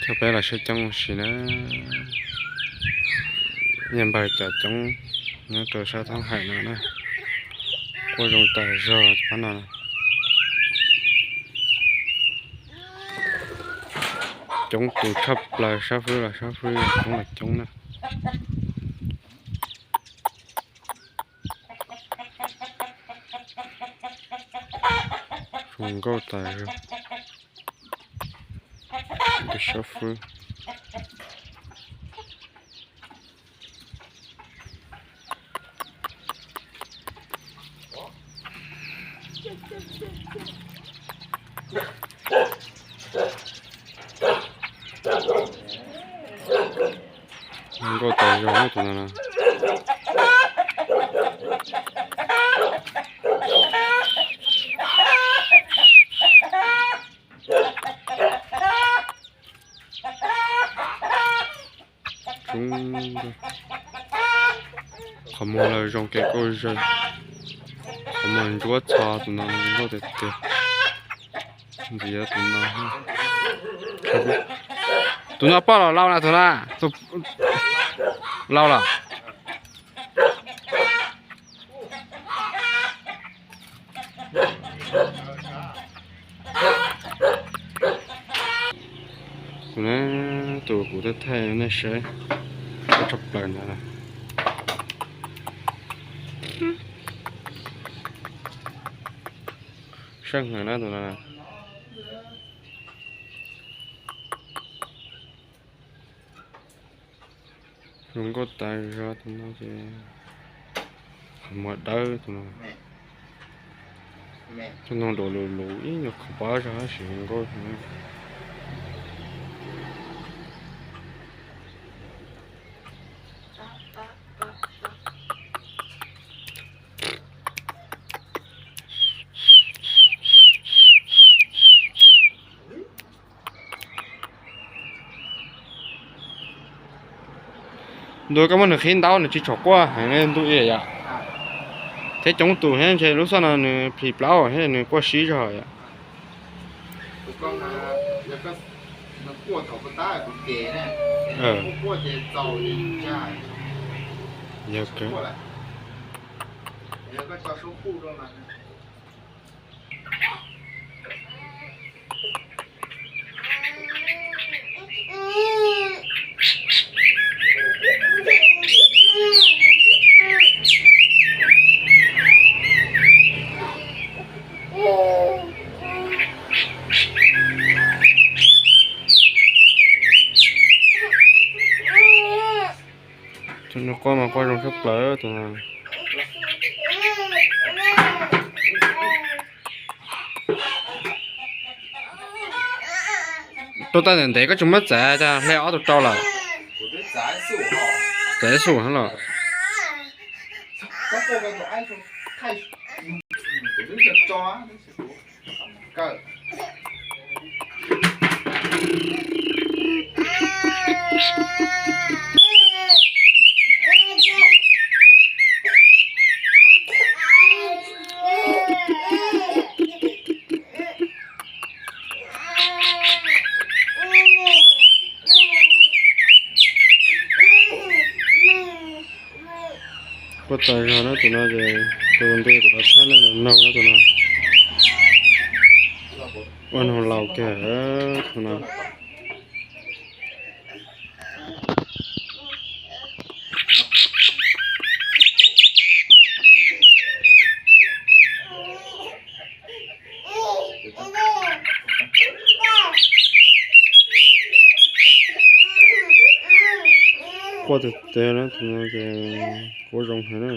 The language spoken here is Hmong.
Coj peb los saib coob ua si na. Yog npawg cov coob nyob rau sab thoob hais no na. Quaj zoo tas zog pab no. Coob tus tshaj plaws, sab fwb los sab fwb, coob los coob na. Zoo nkauj tas zog. Tus sab fwb. Nkauj tas zog tus no na. Qhov muag lawv zoo kev kauj zawg. Qhov muag ntsuab txho tus no zoo nkauj tiag tiag. Ntxiv tus no. Tus no poj los laus na tus na? Laus lawm. Tus na, tus kuv thaij thaij nej saib, tshaj plaws ntawd. Sab heev na tus no. Zoo nkauj tas zog tus no ces qhov muag dawb tus no. Tus no nrov lus lus ib nyuag qhov pob zog tab sis zoo nkauj. Ntu koj muab nws qhib ntaub nws tsis tshua quaj heev li ntu ib yam. Thiab coob tus thiab ntshe lub xoj no nws plhis plaub thiab nws quaj sib zog yom. Yog kawg. Tus no quaj mas quaj zoo tshaj plaws tus no. Rau tau ntev ntev koj tsis muab txav, cas hle ob tug rau lawm. Txav xum los. Quaj tas zog na tus no ces tus nti kuv los thaij nej los noog na tus no. Ua noog laus kiag tus no. Quaj tiag tiag na, tus no ces quaj zoo heev na.